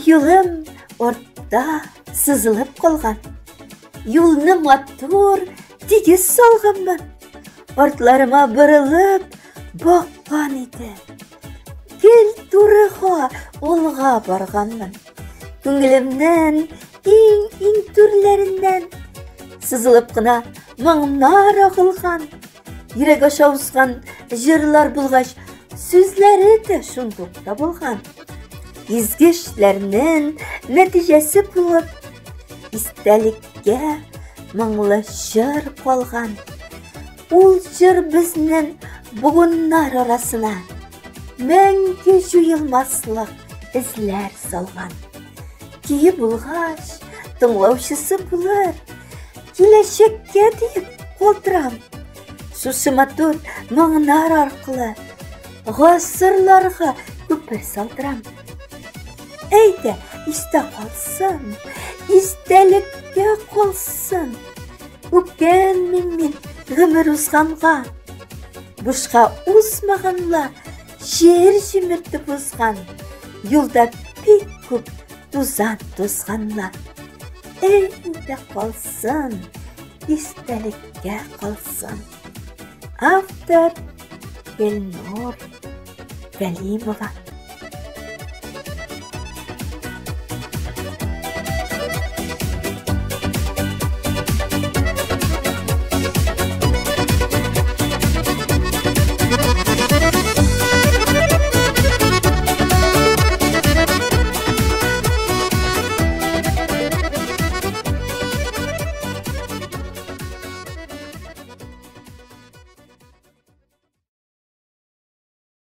Юлым артта сызылып калган. Юлны матур, тигез салганмын. Артларыма борылып баккан иде. Гел турыга алга барганмын. Күңелемнең иң-иң түрләреннән сызылып кына моңнар агылган. Йөрәк аша узган җырлар булгач, сүзләре дә шундук табылган. Изге эшләрнең нәтиҗәсе булып, истәлеккә моңлы җыр калган. Ул җыр безнең буыннар арасына мәңге җуелмаслык эзләр салган. Көе булгач, тыңлаучысы булыр. Киләчәккә диеп калтырам. Шушы матур моңнар аркылы гасырларга күпер салдырам. Әйдә, истә калсын, истәлеккә калсын. Үкенмим мин гомер узганга. Бушка узмаганла җир җимертеп узган. Юлда бик күп тузан тузганла. Әйдә калсын, истәлеккә калсын. Автор Гөлнур Галимова.